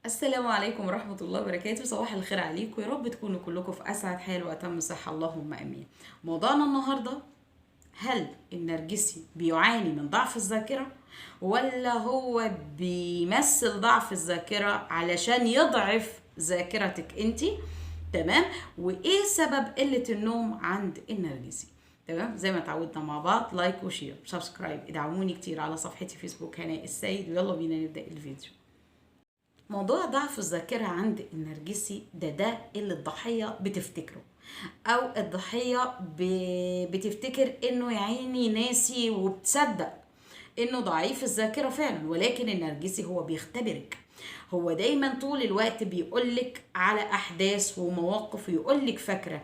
السلام عليكم ورحمة الله وبركاته. صباح الخير عليكم، يا رب تكونوا كلكم في أسعد حال وأتم صحة، اللهم آمين. موضوعنا النهاردة: هل النرجسي بيعاني من ضعف الذاكرة ولا هو بيمثل ضعف الذاكرة علشان يضعف ذاكرتك انتي؟ تمام. وايه سبب قلة النوم عند النرجسي؟ تمام، زي ما تعودنا مع بعض، like و share subscribe، ادعموني كتير على صفحتي فيسبوك هناء السيد. ويلا بينا نبدأ الفيديو. موضوع ضعف الذاكرة عند النرجسي ده اللي الضحية بتفتكره، او الضحية بتفتكر انه يا عيني ناسي، وبتصدق انه ضعيف الذاكرة فعلا. ولكن النرجسي هو بيختبرك، هو دايما طول الوقت بيقولك على احداث ومواقف ويقولك فاكرة،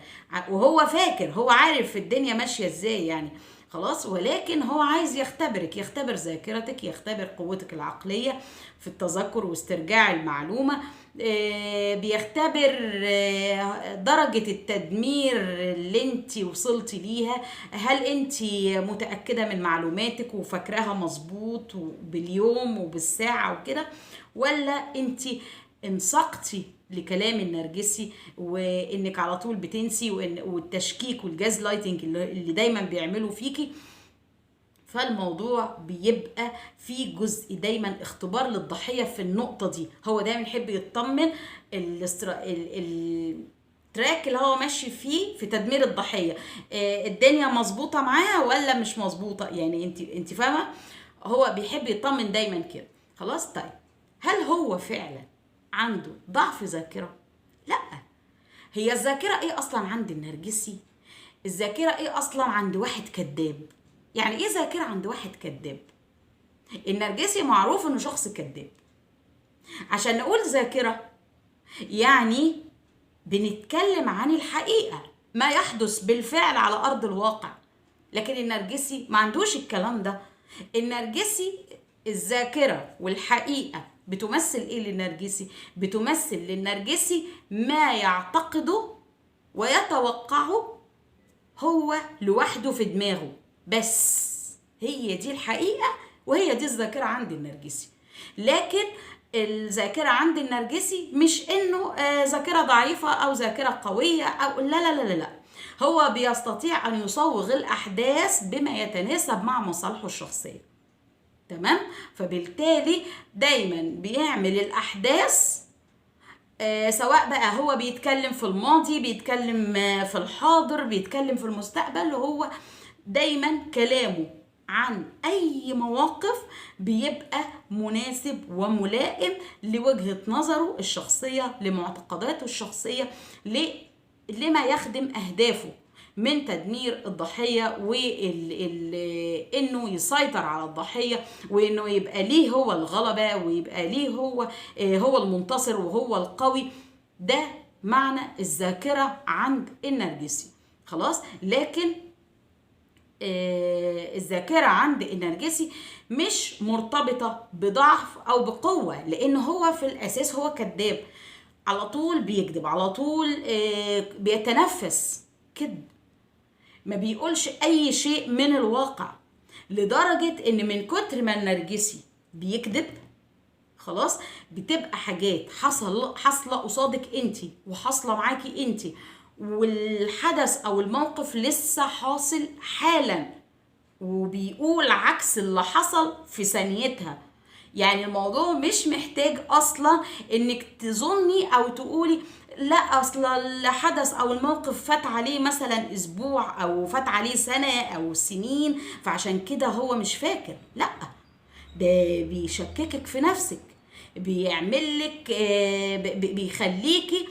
وهو فاكر، هو عارف الدنيا ماشية ازاي يعني خلاص. ولكن هو عايز يختبرك، يختبر ذاكرتك، يختبر قوتك العقلية في التذكر واسترجاع المعلومة، بيختبر درجة التدمير اللي انت وصلتي ليها، هل انت متأكدة من معلوماتك وفاكراها مظبوط باليوم وبالساعة وكده، ولا انت انسقتي لكلام النرجسي وانك على طول بتنسي، والتشكيك وال gaslighting اللي دايما بيعملوا فيكي. فالموضوع بيبقى فيه جزء دايما اختبار للضحية في النقطة دي. هو دايما يحب يطمن ال track اللي هو ماشي فيه في تدمير الضحية، الدنيا مظبوطة معاه ولا مش مظبوطة، يعني انت فاهمة، هو بيحب يطمن دايما كده خلاص. طيب هل هو فعلا عنده ضعف ذاكرة؟ لا. هي الذاكرة ايه اصلا عند النرجسي؟ الذاكرة ايه اصلا عند واحد كذاب؟ يعني ايه ذاكرة عند واحد كذاب؟ النرجسي معروف انه شخص كذاب. عشان نقول ذاكرة يعني بنتكلم عن الحقيقة، ما يحدث بالفعل على ارض الواقع. لكن النرجسي ما عندوش الكلام ده. النرجسي الذاكرة والحقيقة بتمثل ايه للنرجسي؟ بتمثل للنرجسي ما يعتقده ويتوقعه هو لوحده في دماغه بس، هي دي الحقيقة وهي دي الذاكرة عند النرجسي. لكن الذاكرة عند النرجسي مش انه ذاكرة ضعيفة او ذاكرة قوية او لا لا لا لا لا، هو بيستطيع ان يصوغ الاحداث بما يتناسب مع مصالحه الشخصية. تمام، فبالتالي دايما بيعمل الاحداث، سواء بقى هو بيتكلم في الماضي، بيتكلم في الحاضر، بيتكلم في المستقبل، هو دايما كلامه عن اي مواقف بيبقى مناسب وملائم لوجهة نظره الشخصية، لمعتقداته الشخصية، لما يخدم اهدافه من تدمير الضحية، وإنه يسيطر على الضحية، وإنه يبقى ليه هو الغلبة، ويبقى ليه هو المنتصر وهو القوي. ده معنى الذاكرة عند النرجسي خلاص. لكن الذاكرة عند النرجسي مش مرتبطة بضعف أو بقوة، لأن هو في الأساس هو كذاب، على طول بيكذب، على طول بيتنفس كذب، ما بيقولش اي شيء من الواقع، لدرجة ان من كتر ما النرجسي بيكذب خلاص بتبقى حاجات حصلة قصادك انتي وحصلة معاكي انتي، والحدث او الموقف لسه حاصل حالا، وبيقول عكس اللي حصل في ثانيتها. يعني الموضوع مش محتاج اصلا انك تظني او تقولي لا اصل الحدث او الموقف فات عليه مثلا اسبوع او فات عليه سنة او سنين فعشان كده هو مش فاكر. لا، ده بيشككك في نفسك، بيعملك بيخليكي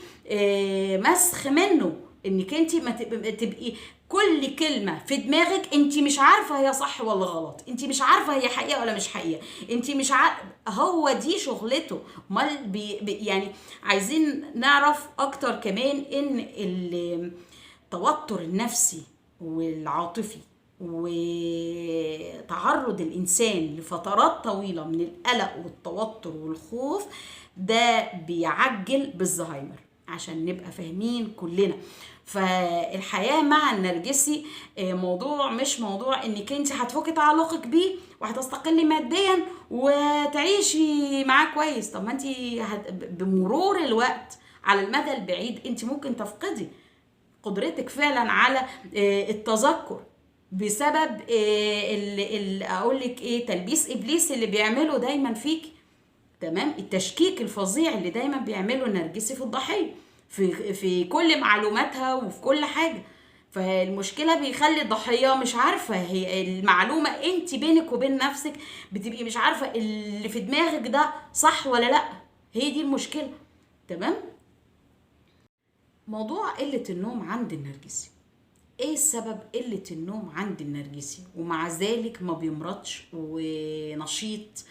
مسخ منه، انك انت ما تبقي كل كلمة في دماغك انت مش عارفة هي صح ولا غلط، انت مش عارفة هي حقيقة ولا مش حقيقة، انت مش عارفة. هو دي شغلته. امال يعني عايزين نعرف اكتر كمان ان التوتر النفسي والعاطفي وتعرض الانسان لفترات طويلة من القلق والتوتر والخوف ده بيعجل بالزهايمر. عشان نبقى فاهمين كلنا. فالحياة مع النرجسي موضوع مش موضوع انك انت هتفكي تعلقك بيه وهتستقلي ماديا وتعيشي معاه كويس. طب ما انت بمرور الوقت على المدى البعيد انت ممكن تفقدي قدرتك فعلا على التذكر بسبب اقول لك ايه، تلبيس ابليس اللي بيعمله دايما فيك، تمام؟ التشكيك الفظيع اللي دايما بيعمله النرجسي في الضحية في كل معلوماتها وفي كل حاجة. فالمشكلة بيخلي الضحية مش عارفه هي المعلومة، انت بينك وبين نفسك بتبقي مش عارفه اللي في دماغك ده صح ولا لا، هي دي المشكلة، تمام؟ موضوع قلة النوم عند النرجسي، ايه السبب قلة النوم عند النرجسي ومع ذلك ما بيمرضش ونشيط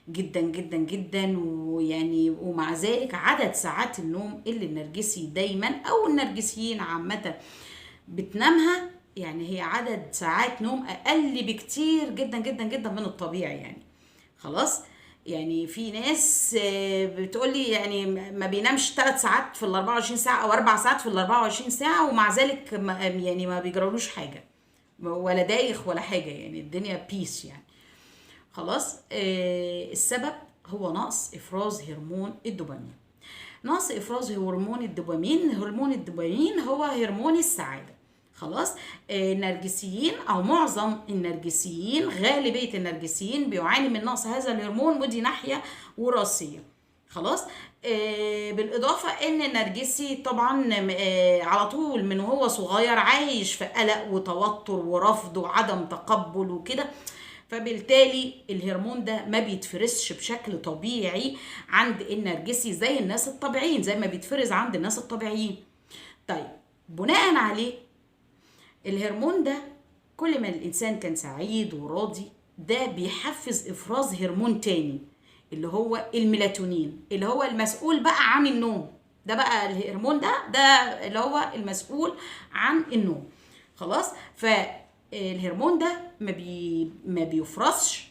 جدا جدا جدا، ويعني ومع ذلك عدد ساعات النوم اللي النرجسي دايما او النرجسيين عامة بتنامها، يعني هي عدد ساعات نوم اقل بكتير جدا جدا جدا من الطبيعي يعني. خلاص، يعني في ناس بتقولي يعني ما بينامش 3 ساعات في ال 24 ساعة او 4 ساعات في ال 24 ساعة، ومع ذلك يعني ما بيجرالوش حاجة ولا دايخ ولا حاجة، يعني الدنيا peace يعني. خلاص، السبب هو نقص افراز هرمون الدوبامين. نقص افراز هرمون الدوبامين، هرمون الدوبامين هو هرمون السعادة. خلاص، النرجسيين او معظم النرجسيين، غالبية النرجسيين بيعاني من نقص هذا الهرمون، ودي ناحية وراثية. خلاص، بالاضافة ان النرجسي طبعا على طول من وهو صغير عايش في قلق وتوتر ورفض وعدم تقبل وكده، فبالتالي الهرمون ده ما بيتفرزش بشكل طبيعي عند النرجسي زي الناس الطبيعيين، زي ما بيتفرز عند الناس الطبيعيين. طيب بناء عليه الهرمون ده كل ما الإنسان كان سعيد وراضي ده بيحفز إفراز هرمون تاني اللي هو الميلاتونين، اللي هو المسؤول بقى عن النوم. ده بقى الهرمون ده اللي هو المسؤول عن النوم. خلاص، فالهرمون ده ما بيفرزش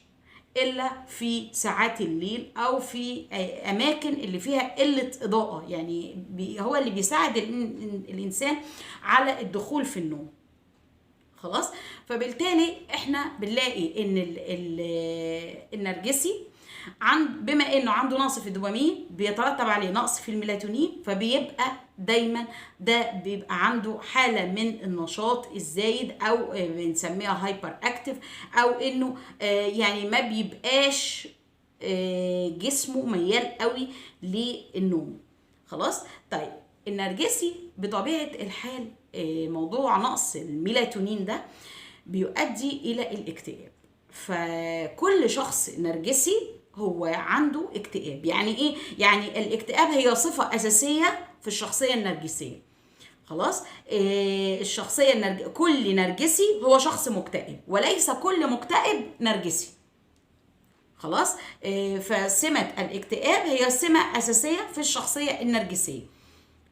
إلا في ساعات الليل أو في أماكن اللي فيها قلة إضاءة، يعني هو اللي بيساعد الإنسان على الدخول في النوم. خلاص، فبالتالي احنا بنلاقي ان النرجسي بما انه عنده نقص في الدوبامين بيترتب عليه نقص في الميلاتونين، فبيبقى دايما ده بيبقى عنده حالة من النشاط الزايد او بنسميها hyperactive، او انه يعني ما بيبقاش جسمه ميال قوي للنوم. خلاص، طيب النرجسي بطبيعة الحال موضوع نقص الميلاتونين ده بيؤدي إلى الاكتئاب. فكل شخص نرجسي هو عنده اكتئاب. يعني إيه؟ يعني الاكتئاب هي صفة أساسية في الشخصية النرجسية. خلاص، الشخصية كل نرجسي هو شخص مكتئب، وليس كل مكتئب نرجسي. خلاص، فسمة الاكتئاب هي سمة أساسية في الشخصية النرجسية.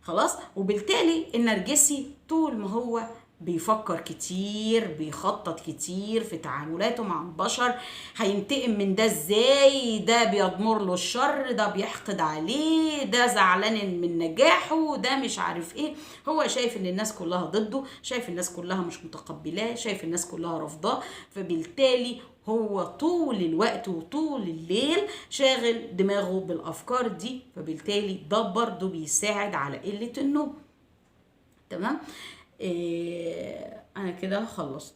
خلاص، وبالتالي النرجسي طول ما هو بيفكر كتير، بيخطط كتير في تعاملاته مع البشر، هينتقم من ده ازاي، ده بيضمر له الشر، ده بيحقد عليه، ده زعلان من نجاحه، ده مش عارف ايه. هو شايف ان الناس كلها ضده، شايف الناس كلها مش متقبلاه، شايف الناس كلها رافضاه، فبالتالي هو طول الوقت وطول الليل شاغل دماغه بالافكار دي، فبالتالي ده برضه بيساعد على قلة النوم. تمام، انا كده خلصت.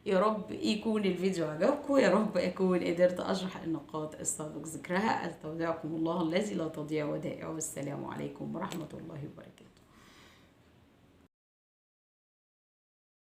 يا رب يكون الفيديو عجبكم، يا رب اكون قدرت اشرح النقاط السابق ذكرها. استودعكم الله الذي لا تضيع ودائعه، والسلام عليكم ورحمة الله وبركاته.